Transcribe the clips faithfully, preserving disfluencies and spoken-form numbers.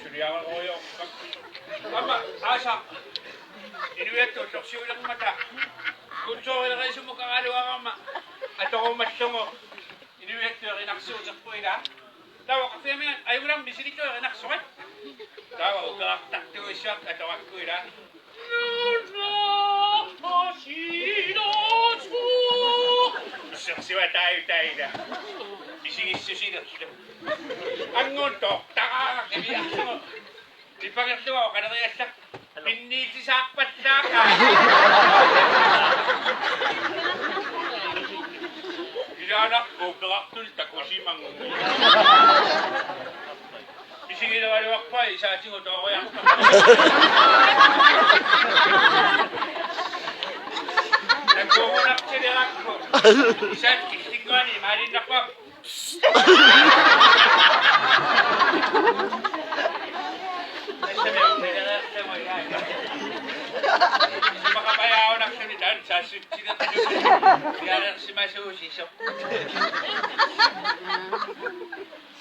Suliarerujoorpakka. Aamma aasaq inuiattut ullorsiulermata kulturileriisumukaraluarama atorumallugu inuiattut erinarsuuterput ilaa. Taava oqarfigaminga ajugaluarami misilittut erinarsorit. Taava uperartartuuissuaq atorakku ilaa. Usseriva taajutaa ilaa. Isigissusilerlu. Anguuttooq taraara qiviarlugu. Nipangerlugu oqaleriallartoq. Pinniitisaarpallaaqaaq. Ilaanarpoq uperartuni takusimanngilaq. Isigileraluarpaa isaatigut tooriarpaa. Takugunartilerakku. Isaat killinnguani imaaliinnarpaa. Tassami uperartamu ilaa. Isumaqapajaarunarluni taanna saassutsilerluni. Piareersimasuusisoq.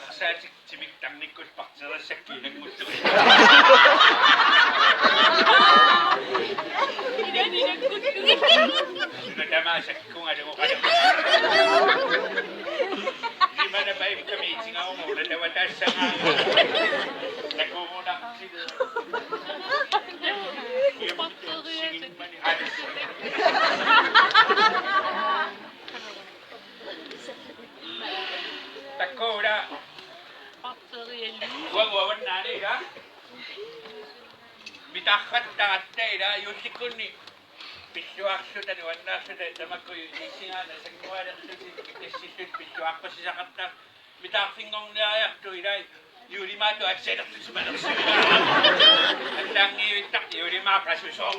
Arsaatik timik tarnikkut parterissakkit inanngullugu. Suna tamaat sakkungalugu qanoq. Imana paikkami itingauma una tavataassagaa. Takugunartilerakku. Sigimmani alas. Takuura. Uanga uannaani ilaa. Mitaarrattaratta ilaa juullikkunni pilluarluta nuannaarluta tamakku issigaana sanngualerlutik ikassillutik pilluaqqusisaqarta mitaarfinngorniariartut ilaa. Juulimaatut atsialerlutik manersuilaarlutik. Allaangiivittaq juulimaaq qasusoq.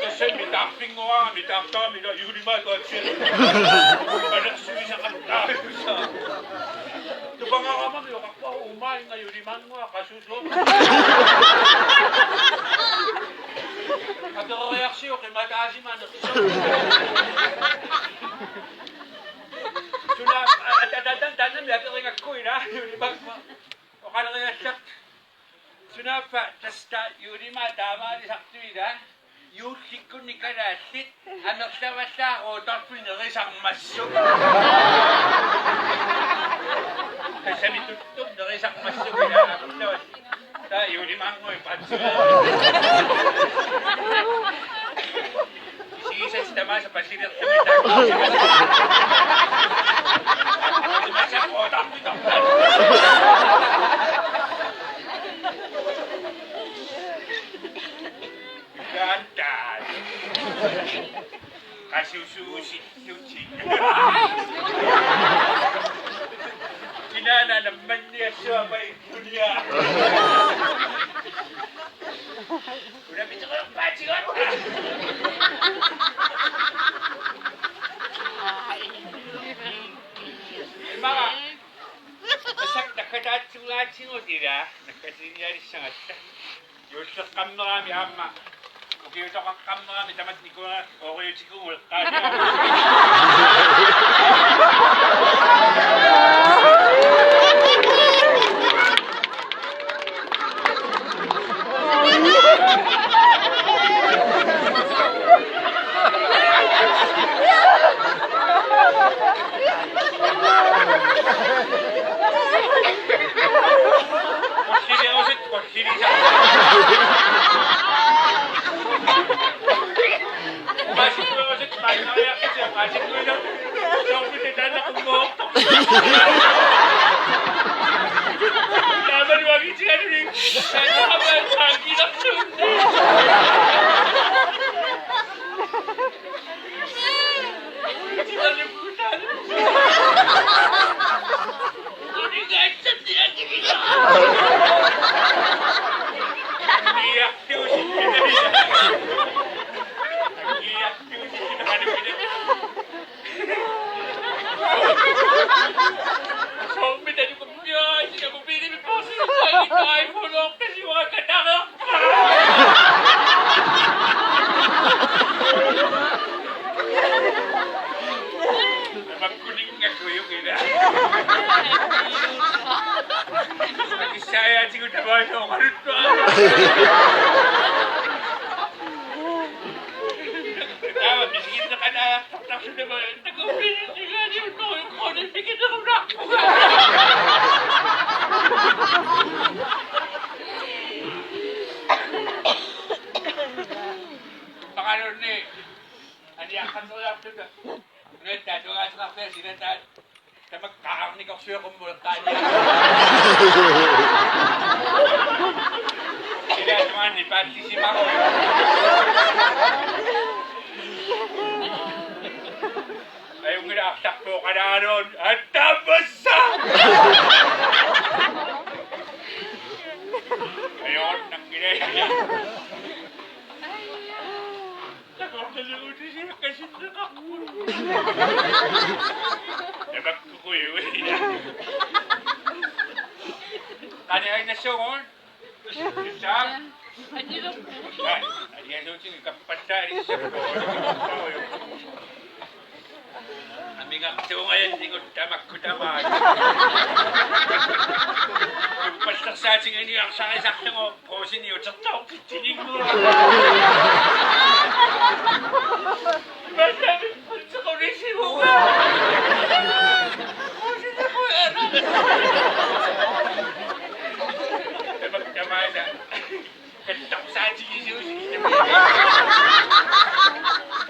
Tassami mitaarfinngoraangami mitaartarami ilaa juulimaatut atsialerlutik. Manersuisaqartarput. Tupangaramami oqarpara uumaannga juulimaannguaq qasusoq. Apereriarsiuk qimataasimanersoq. Suna at-, at-, at-, at-, taannami aperigakku ilaa juulimaannguaq. Oqaleriallartoq. Sunaaffa tassa juulimaaq taamaalisartut ilaa. Juullikkunni kalaallit amerlavallaaq Rudolfi nerisarmassuk. Tassami tuttup nerisarmassuk ilaa amerlavallit. Taava juulimaannguit patsigaa. Isigisat tamaasa pasilerlugit taakku. Tamaasa Rudolfi torrak. Taantaan. Qasusuusillutik. Kinaana nammanniassuaq pajunniaa. Una pitiqerpaatigut. Immaqa. Tassa nakkataatsugaatigut ilaa. Nakkatiinialissagatta. Juulleqqammerami aamma ukiutoqaqqammerami tamatta nikuera ooriutikugu eqqaaniarlugu. Qullilerusut, qullilisarput. Masikkuerusut, maannariarput, masikkuilu. Soormita taanna qummoortoq. Taamalu angitigaluni. Taanna qamma tranquilersuunni. Ai, oqaluttuaq. Taava misiginneqanngitsoq taartarsuttama takuppini tigaaniuttorujukkuni mikinerunarpunga. Paqalunni aniaqqannerujussuuvugut. Netta tugaasaqarpia sinataa. Tamakku qaarnikorsueqummueqqaani. Ilaasumaanni paatisimaru. Ajunngilaq arsarpooqalaarlugu attaamassa. Ajoornanngilaq. Takornaliuutisimakkasinnaqarput. Tamakkuuguit. Qani ainassuugut. Saa. Anilerput. Aniasuutini kappassaalissapput. Amigartuungajannigut tamakku tamaat. Kappassarsaatiginiarsarisarlugu. Puusini utertoortitsininnguaq. Imaassaami puusequnisivuga. Puusinequi ana. Tamak tamaana. Kattorsaatigisuusi.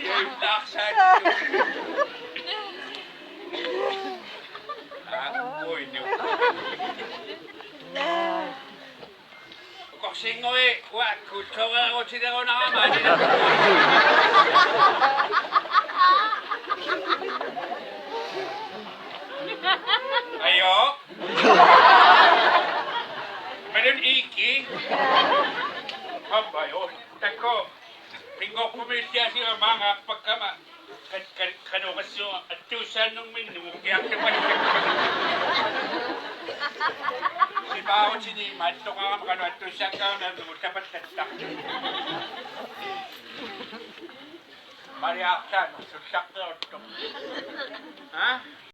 Iullaarsaatigu. Aa, uinnu. Ukorsinnguit uanga kultureerutilerunarama anila. Ajo. Melun iki. Ampajo. Takko. Pinngorpumilliasiga maanga aappaakkama. Kat-, kat-, kanoqassuunga attuussaannerminni ukiartupat. Sipaarutini maattoqarama qanoq attuussaakkaarnermut tapattatta. Mariaartaanut sullaqqeruttoq. Ha?